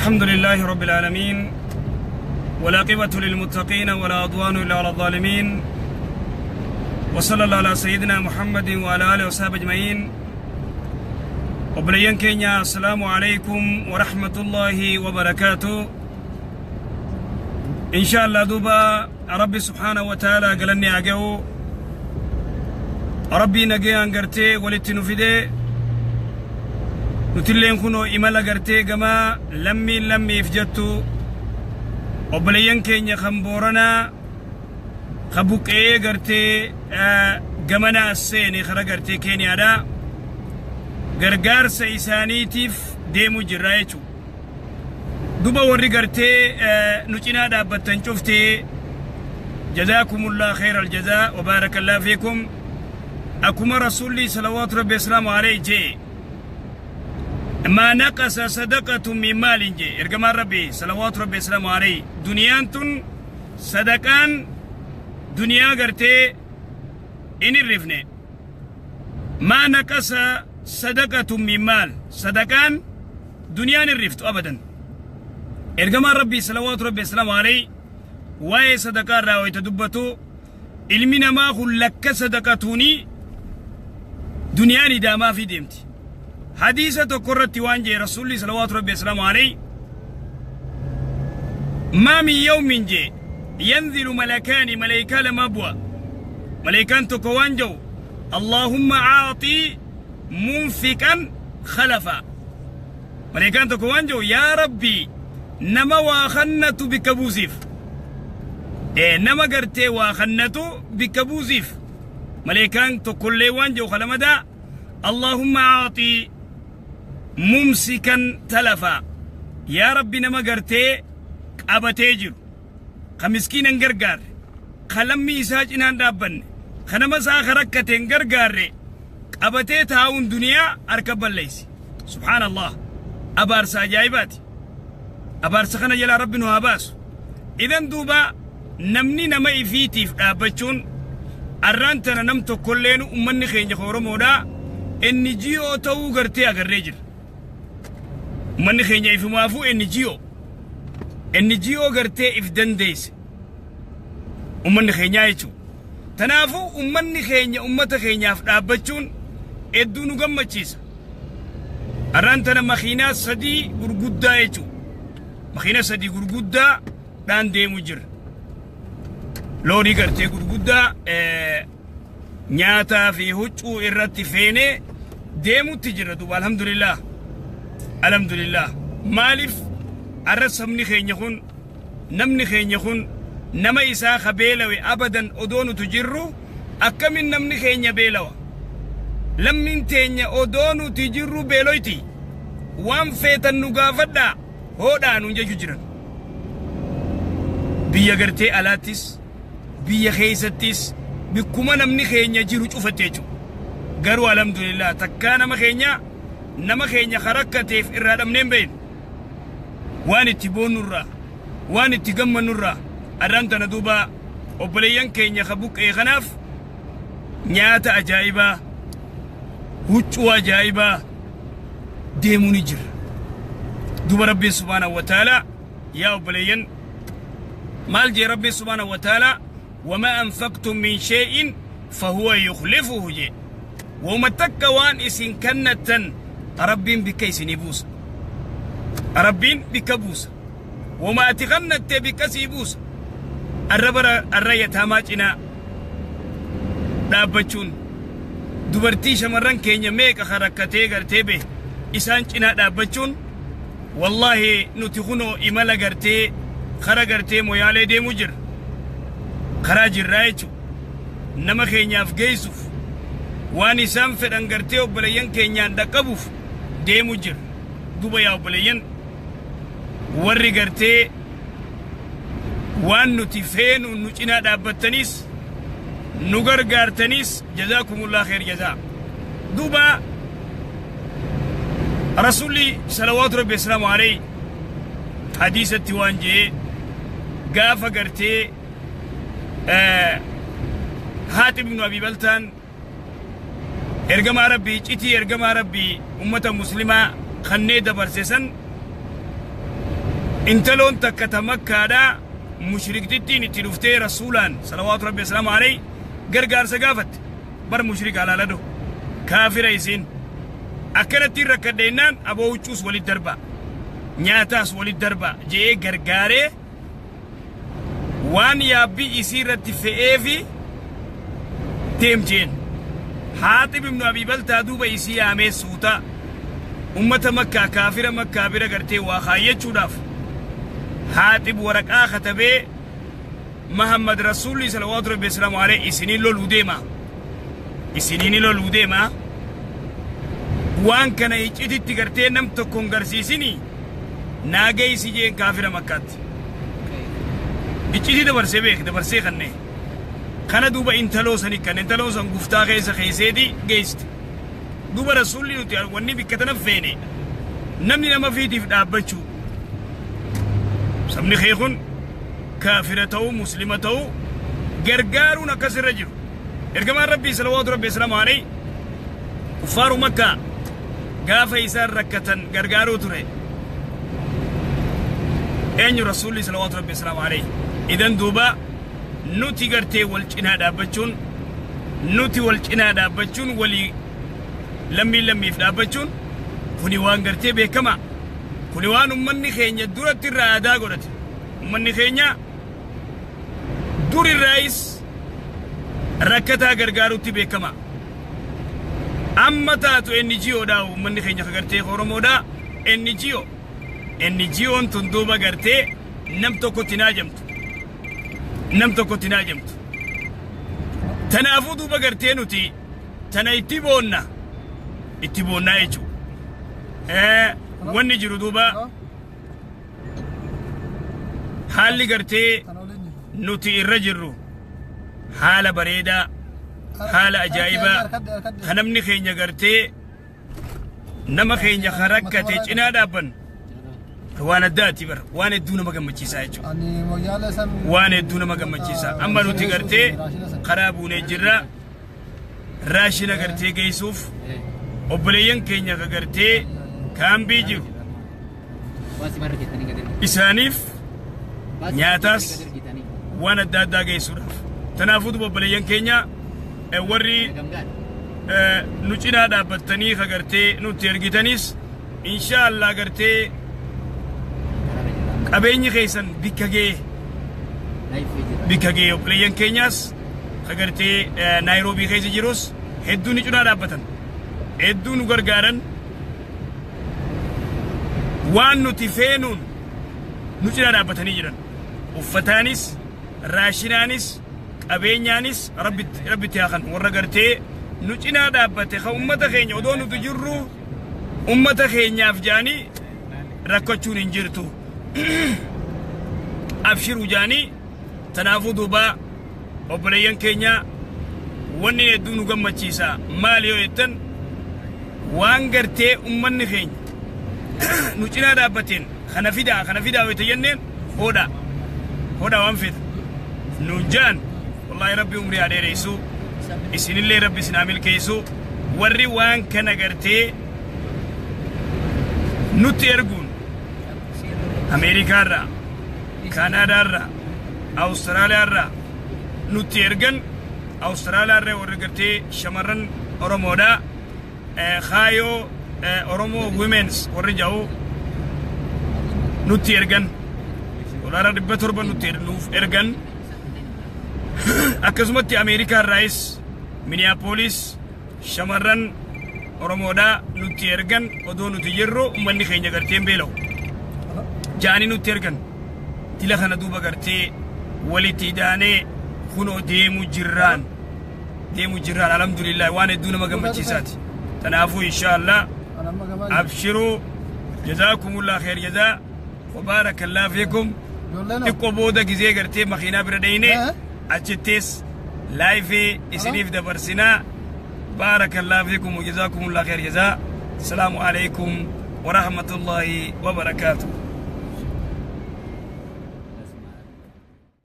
الحمد لله رب العالمين والعاقبة للمتقين ولا عدوان إلا على الظالمين وصلى الله على سيدنا محمد وعلى آله وصحبه أجمعين. Obboleeyyan keenya, السلام عليكم ورحمة الله وبركاته. إن شاء الله duuba Rabbi سبحانه وتعالى galanni haa ga'u. Rabbii nagayaan gartee walitti nu fidee, nutilleen kunoo imala gartee gamaa lammiin lammiif jettu, obboleeyyan keenya kan Booranaa ka buqqee gartee gamanaa seene kara gartee Keeniyaadha, gargaarsa isaaniitiif deemuu jirra jechuudha. Duba warri gartee nu cinaa dhaabbattan cuftee, جزاكم الله خير الجزاء وبارك الله فيكم. Akkuma Rasuulli صلوات ربي وسلامه عليه jee, "ما نقص صدقة من مال" jee ergamaan Rabbi صلوات ربي وسلامه عليه. Duniyaan tun, sadaqaan duniyaa gartee in hirrifne. ما نقص صدقة من مال, sadaqaan duniyaan hirriftu abadan. Ergamaan Rabbii صلوات ربي وسلامه عليه waa'ee sadaqaa irraa wayita dubbatu, ilmi namaa kun lakka sadaqatuuni duniyaan idaamaa fi deemti. Hadiisa tokko irratti waan jee Rasuulli صلوات ربي وسلامه عليه, "ما من يوم" jee, "ينزل ملكان", maleykaa lama bu'a. Maleykaan tokko waan jedhu, "اللهم أعط منفقا خلفا." Maleykaan tokko waan jedhu, "Yaa Rabbii, nama waa kannatu bikka buusiif, nama gartee waa kannatu bikka buusiif." Maleykaan tokkollee waan jedhu kalamadaa, "اللهم أعط ممسكا تلفا." Yaa Rabbi, nama gartee qabatee jiru, ka miskiinan gargaarre, ka lammii isaa cinaan dhaabbanne, ka nama isaa ka rakkateen gargaarre, qabatee taa'uun duniyaa harka balleeysi. سبحان الله, abaarsa ajaa'ibaati. Abaarsa kana jalaa Rabbi nu haa baasu. Idan duuba namni nama ifiitiif dhaabbachuun, arraan tana nam tokkolleenu ummanni keenya Oromoodhaa NGO ta'uu gartee agarree jira. Ummanni keenya ifumaafuu NGO, NGO gartee if dandeeyse ummanni keenyaa jechuudha. Tanaafuu ummanni keenya ummata keenyaaf dhaabbachuun hedduu nu gammachiisa. Arraan tana makiinaa sadii gurguddaa jechuudha. Makiina sadii gurguddaa dhaan deemu jira. Loorii gartee gurguddaa nyaataa fi huccuu irratti feenee deemutti jira duuba. الحمد لله, الحمد لله. Maaliif arra sabni keenya kun, namni keenya kun nama isaa ka beelawe abadan odoo nutu jirru, akkamin namni keenya beelawa? Lammiin teenya odoo nuti jirru beeloyti. Waan feetan nu gaafadhaa, hoodhaa nuun jechuu jiran. Biyya gartee alaattis, biyya keessattis, bikkuma namni keenya jiru cufatte jechuudha. Garuu الحمد لله, takkaa nama keenya karakkateef irraa dhabneen beeynu. Waan itti boonnurraa, waan itti gammannurraa, arraan tana duuba obboleeyyan keenya ka buqqee kanaaf nyaata ajaa'ibaa, huccuu ajaa'ibaa deemuu ni jira. Duuba Rabbiin سبحانه وتعالى, yaa obboleeyyan, maal jee Rabbiin سبحانه وتعالى? "وما أنفقتم من شيء فهو يخلفه" jee. Wama takka waan isin kannattan Rabbiin bikka isinii buusa. Rabbiin bikka buusa. Wama ati kannatte bikka sii buusa. Arra bara arra yataamaa cinaa dhaabbachuun, dubartii shamarran keenya meeqa ka rakkatee gartee be isaan cinaa dhaabbachuun, wallaahi nuti kunoo imala gartee kara gartee Moyaalee deemuu jirra, karaa jirraa jechuudha. Nama keenyaaf geessuuf, waan isaan fedhan gartee obboleeyyan keenyaan dhaqqabuuf deemuu jira. Duba yaa obboleeyyan, warri gartee waan nuti feenu nu cinaa dhaabbattaniis, nu gargaartaniis, جزاكم الله خير جزاء. Duuba Rasuulli صلوات ربي وسلامه عليه hadiisatti waan jee, gaafa gartee Haaxib ibnu Abi Baltaan ergamaa Rabbii citii ergamaa Rabbii ummata Muslimaa kannee dabarse san. Intaloon takka ta Makkaadhaa mushriktittiin itti dhuftee Rasuulaan salawaatu rabbi wasalaamu alayhi gargaarsa gaafatte. Bar mushrika alaalado kaafira isiin akkanattiin rakkadhe jennaan, aboo huccuus walit darbaa, nyaataas walit darbaa je'ee gargaaree, waan yaabbii isii irratti fe'eefi deem jeen. Haaxib ibnu Abii Baltaa duuba isii yaamee suuta ummata Makkaa, kaafira Makkaa bira gartee waa kaayyachuudhaaf Haaxib waraqaa katabee, Mahammad Rasuulli salawaatu rabbi wasalaamu alayhi isiniin loluu deema, isiniin loluu deema, waan kana iccititti gartee nam tokko hin garsiisinii naa geessi jeen. Kaafira Makkaatti iccitii dabarsee beek, dabarsee kannee kana duuba intaloo sani kan intaloo san guftaa keessa keesseeti geessite. Duuba Rasuulli, nuti wanni bikka tana feene namni nama fiitiif dhaabbachuu, sabni kee kun kaafira ta'uu muslima ta'uu gargaaruun akkasirra jiru. Ergamaan Rabbii salawaatu rabbi wasalaamu alayhi kuffaaru Makkaa gaafa isaan rakkatan gargaaruu ture. Eenyu? Rasuulli salawaatu rabbi wasalaamu alayhi. Idan duuba nuti gartee wal cinaa dhaabbachuun, nuti wal cinaa dhaabbachuun, walii lammiin lammiif dhaabbachuun kuni waan gartee beekamaa, kuni waan ummanni keenya duratti irraa aadaa godhate. Ummanni keenya dur irraayis rakkataa gargaarutti beekama. Amma taatu NGO dha ummanni keenya ka gartee Oromoodha. NGO, NGO'n tun duuba gartee nam tokkotti naajamtu, nam tokkotti naajamtu. Tanaafuu duuba gartee nuti tana itti boonna, itti boonnaa jechuudha. Wanni jiru duuba haalli gartee nuti irra jirru haala bareedaa, haala ajaa'ibaa kan namni keenya gartee nama keenya kan rakkate cinaa dhaabban waan addaati bara, waan hedduu nama gammachiisaa jechuudha. Ani moyyaala san Waan hedduu nama gammachiisa. Amma nuti gartee karaa buunee jirra, raashina gartee geessuuf obboleeyyan keenya ka gartee kaambii jiru isaaniif nyaataas waan adda addaa geessuudhaaf. Kanaafuu duba obboleeyyan keenya warri nu cinaa dhaabbattanii ka gartee nutti ergitanis, insha Allah gartee qabeenyi keessan bikka ga'ee, bikka ga'ee. Obboleeyyan keenyaas ka gartee Naayiroobii keessa jirus hedduu ni cinaa dhaabbatan, hedduu nu gargaaran, waan nuti feenuun nu cinaa dhaabbatanii jiran, uffataanis, raashinaanis, qabeenyaanis. Rabbitti haa kan warra gartee nu cinaa dhaabbate ka ummata keenya odoo nuti jirru ummata keenyaaf jaanii rakkachuun hin jirtu, abshiru jaanii. Tanaafuu duuba obboleeyyan keenya, wanni hedduu nu gammachiisa maali yoo jettan, waan gartee ummanni keenya nu cinaa dhaabbateen kana fidaa, kana fidaa yoo jenneen, hodha hodha waan fedha nuun jaan. Wallaahi Rabbi umrii haa dheeressu, isinillee Rabbi isin haa milkeessu. Warri waan kana gartee nutti erguun Ameerikaarraa, Kaanaadaarraa, Awustiraaliyaarraa nutti ergan, Awustiraaliyaarraa warri gartee shamarran Oromoodha, kaayoo Oromoo Women's warri jedhu nutti ergan, $700 nutti nuuf ergan. Akkasumatti Ameerikaarraayis Minneapolis shamarran Oromoodha nutti ergan. Odoo nuti jirru ummanni keenya garteen beela'u ja'anii nutti ergan. Dila kana duuba gartee walitti idaanee kunoo deemu jirraan, deemu jirraan. Alhamdulillah, waan hedduu nama gammachiisaati. Tanaafuu insha Allah abshiruu, jazaakumullah khair jazaa wa baarakallah fiikum. Xiqqoo booda gizee gartee makiinaa bira dheyne achittis live isiniif dabarsinaa. Baarakallah fiikum wa jazaakumullah khair jazaa. Asalaamu alaikum wa rahmatullahi wa barakaatuh.